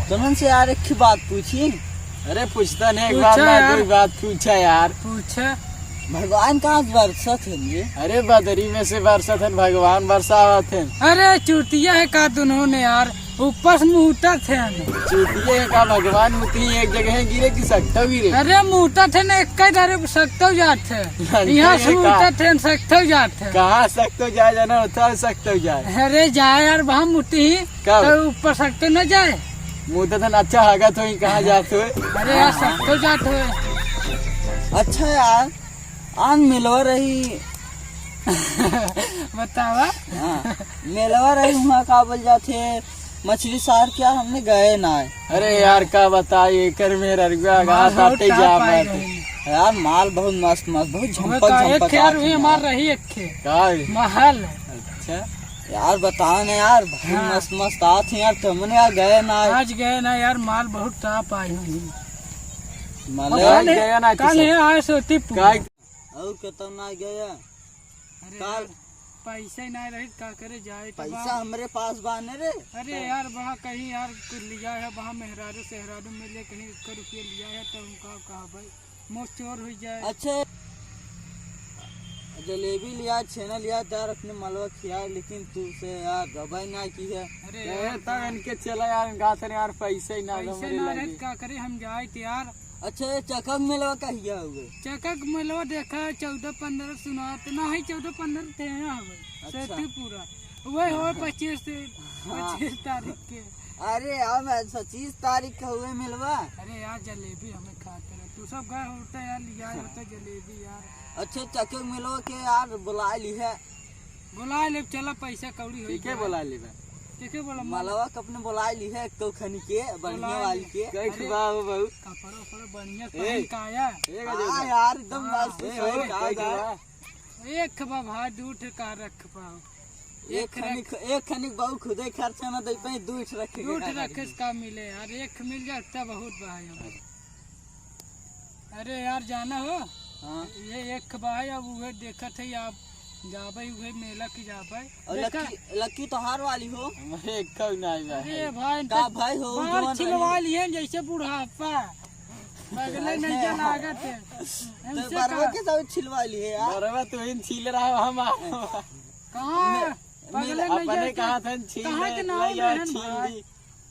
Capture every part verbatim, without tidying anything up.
तुमन से यार एक ही बात पूछी। अरे पूछता नहीं, एक पूछा बात ना, यार। कोई बात पूछा यार। पूछा। भगवान कहाँ से बरसत है ये? अरे बदरी में से बरसत है, भगवान बरसावत है। अरे चूतिया है का दुनों ने यार, ऊपर से मुहूर्त है। चूतिया है का, भगवान मुती एक जगह गिरे कि सकता गिरे? अरे मुहूर्त है ना, एक ही धारे सकता जात है। लंडे यहाँ से है का? मुहूर्त है, सकता जात है। कहाँ सकता जाए जाना होता है, सकता जाए। अरे जाए यार, वहाँ मुती ही का? तो ऊपर सकता न जाए। मुँह तो तन अच्छा हागत होई, कहाँ जात होए? अरे यार, सब तो जात होए। अच्छा यार, आन मिलवा रही। बतावा। हाँ, मिलवा रही हुआ का बोल जाते, मछली सार क्या हमने गए ना है। अरे यार, का बताई, एकर में ररुआ गा माल बहुत ताटे टाप जा आए मत। रही। यार, माल बहुत मस्त मस्त, बहुत वो झम्पक का एक झम्पक खे यार, आत वही है हमार यार। रही एक खे। का है? महल। अच्छा। यार बताओ ना यार, भाई हाँ। मस्त मस्त आत है यार, तुमने यार गए ना। आज गए ना यार, माल बहुत टाप आए हुए हैं। माल काल गए ना, काल किसान। है आए सोती पूरा। का? और कितना ना गया? अरे काल। यार, पैसा ही ना रही, का करे जाए तो पैसा बा। हमरे पास बा ने रे। अरे तो यार, वहाँ कहीं यार कुछ लिया है, वहाँ मेहरारू सेहरारू मिले, कहीं एक रुपये लिया है तो उनका कहा भाई। मोर चोर हुई जाए। अच्छा, जलेबी लिया, छेना लिया, तो यार अपने मलवा खिया, लेकिन तू से यार गबई ना की है। अरे ए, यार, तब इनके चला यार, इनका से यार पैसे ही ना पैसे हमरे ना लगे। रहे, का करे हम जाए तो यार। अच्छा, ये चकक मेलवा कहिया हुए? चकक मेलवा देखा, चौदह पन्द्रह सुनात ना है, चौदह पन्द्रह थे यहाँ हुए, अच्छा। सेती पूरा। वही हो पच्चीस से, हाँ। पच्चीस तारीख के। अरे यार, मैं पच्चीस तारीख के हुए मिलवा। अरे यार, जलेबी हमें खाते रहे। तू सब गए होते यार, लिया होते जलेबी यार। अच्छा, चके मिलवा के यार बुला ली है। बुला ले, चला पैसा कौड़ी हो ठीक है, जाए। बुला ली बा। ठीक है, बोला मलवा के अपने बुला ली है, एक तो खनी के, बढ़िया बुला वाली ली। के। कैसे अरे, बा हो बहू? कपड़ा उपड़ा बढ़िया ए, पहन के आया। ए, गजब हाँ बा। यार, एकदम हाँ। मस्त ए, सही हो, कहा कैसे था। बा? एक बा भाई, दू ठे का रख पाओ। एक एक खनिक, रख- एक खनिक बाबू खुदे खर्चा ना दे पाए, दू ठे रखे के दू ठे का रखे करी? से का मिले यार, एक मिल जाए, तब बहुत बा यार। अरे यार, जाना हो? हाँ। ये एक बा है, अब उहे देखत है, आप जाबे उहे मेला की जाबे। और देखा? लक्की, लक्की तोहार वाली हो? हमारे एक कऊ ना आई बा। अरे भाई, का तो भाई हो, बाल जवान छिलवा रही। लिए जैसे बुढ़ापा। बगले नहीं के लागत है। तो ऐसे बरवा का? के सब छिलवा लिए यार। बरवा तो इन छील रहा, हम आ। कहाँ? मे-, पगले मेल-, नहीं अपने जाते। कहाँ थे छील कहाँ के ले, नाम ले, रहन छील भाई? दी।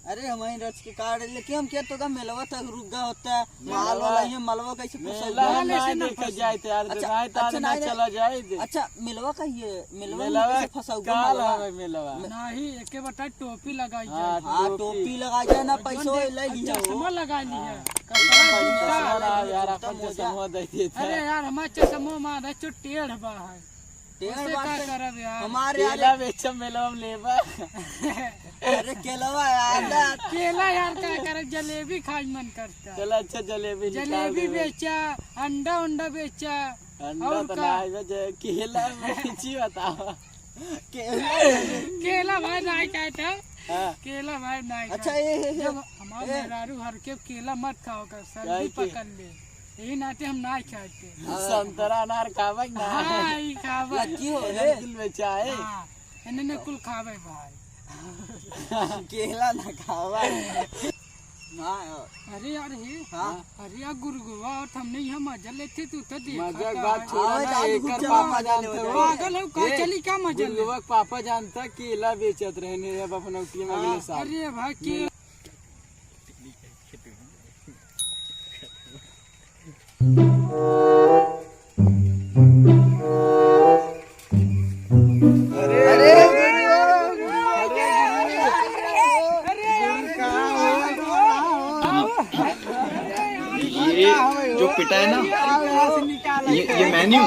अरे, हम वहीं रच के काट, लेकिन हम क्या तो का मेलवा तक रुक गया होता है। मेलवा। माल वाला ये मलवा कैसे फंसा मेला हुआ है? हम माल नहीं ऐसे ना देखे फंसे। जाए थे यार, अच्छा, तो रात अच्छा, आदमी नहीं, नहीं। चला जाए थे। अच्छा, मेलवा का ये, मेलवा में मेलवा कैसे फंसा हुआ काल मलवा? है मेलवा। मे-, नहीं, एके बता टोपी लगाई हाँ, जाए। हाँ, टोपी। टोपी लगाई जाए ना, और पैसो जोन ले देख, लिया हो। चश्मा लगा लिया। हाँ। कपड़ा बढ़िया जूता। चश्मा ना यार, जूता अपन मोजा। चश्मा दे देता। अरे यार, हमार चश्मा मारा चो टेढ़ बा है। टेढ़ ओसे बात का है। करब यार? हमारे केला आगे बेचब, मेलवा में लेबा। अरे केलवा यार। केला यार का करब, जलेबी खाए मन करता। चला अच्छा जलेबी निकाल जलेबी देबे। बेचा, अंडा उंडा बेचा। अंडा और तो का? ना आइबे, जे केला में लीची बताओ। केला। केला भाई ना खाए था। हाँ। केला भाई ना खाए। अच्छा, ये, ये, ये। जब हमार ये। मेहरारू हर के केला मत खाओ कर, सर्दी काहे के? पकड़ ले। यही नाते हम ना खाते। हाँ। संतरा अनार खाबे ना। हाँ, ई खाबे। लक्की हो, ए। बिल्कुल बेचा है। हाँ, इन्हें ने कुल खाबे भाई। केला ना खाबे। हाँ। अरे यार हे, हाँ। अरे यार गुरुगुआ, और हमने यहाँ मजा लेते, तू तो देखा मजा का बात है। छोड़ा आवे ना, जाओ, एकर घूम चलो, पापा मजा जानता लेवे हो। जाओ। पागल हो का? ए, चली का मजा ले? गुरुगुआ के पापा जानता केला बेचत रहे ने अब अपना उठिए में हाँ। अगले साल। अरे भाई, के मेला। अरे, अरे, ये जो पिटा है ना, ये, ये मैन्यू,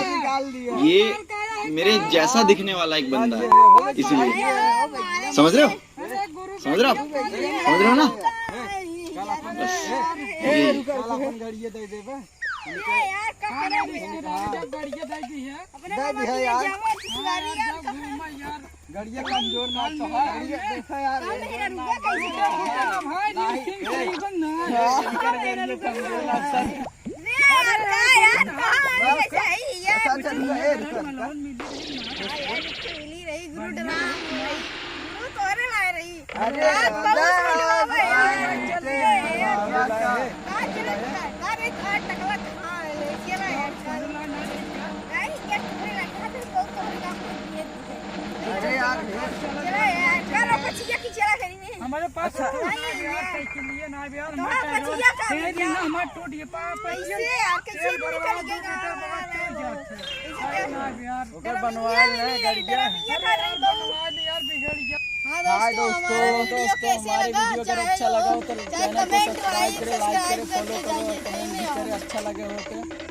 ये मेरे जैसा दिखने वाला एक बंदा है, इसीलिए। समझ रहे हो? समझ रहे हो आप? समझ रहे हो ना? बस। ये। अरे यार, का करे रे? अपने दे बाबा दिया के यार। ले जावा ससुरारी यार, हाँ यार, का जब करे? घूमा यार। गड़िया कमजोर ना तो है। गड़िया देखा यार, कम है, रुपया कैसे कम है? भाई, नहीं, रिश्ते में नहीं बनना है। यार, इनकर गड़िया कमजोर ना तो है। रे यार, का यार, कहाँ है? अच्छा, अच्छा, अच्छा, रुको, ए, रुको, रुको। हाँ यार, एक ठो मिली रही, गुरु डराम हो रही। गुरु तोरे लाए रही। अरे, यार, दादा। बहुत बढ़िया भाई यार। अब यार, कहाँ मत करो। पचिया का तेरी भैया? ना, मत टूट ये पा-, पचिया। कैसे यार, कैसे तेल नहीं बर्बाद, निकल गया? दो लीटर बर्बाद, चल जात है। इसे अरे क्या? ना यार। ओकर गरम बनवा नहीं ले, है, गड़िया। गरम नहीं है, अरे बनवा ले यार, बिगड़ गया। हाँ हाय दोस्तों, दोस्तों, हमारा video दोस्तों, कैसे हमारे लगा? video अगर चाहे अच्छा लगा हो तो चाहे channel को comment subscribe करें, like करें, subscribe follow करके करें और जाइए। comment भी करें, अच्छा लगे हो तो।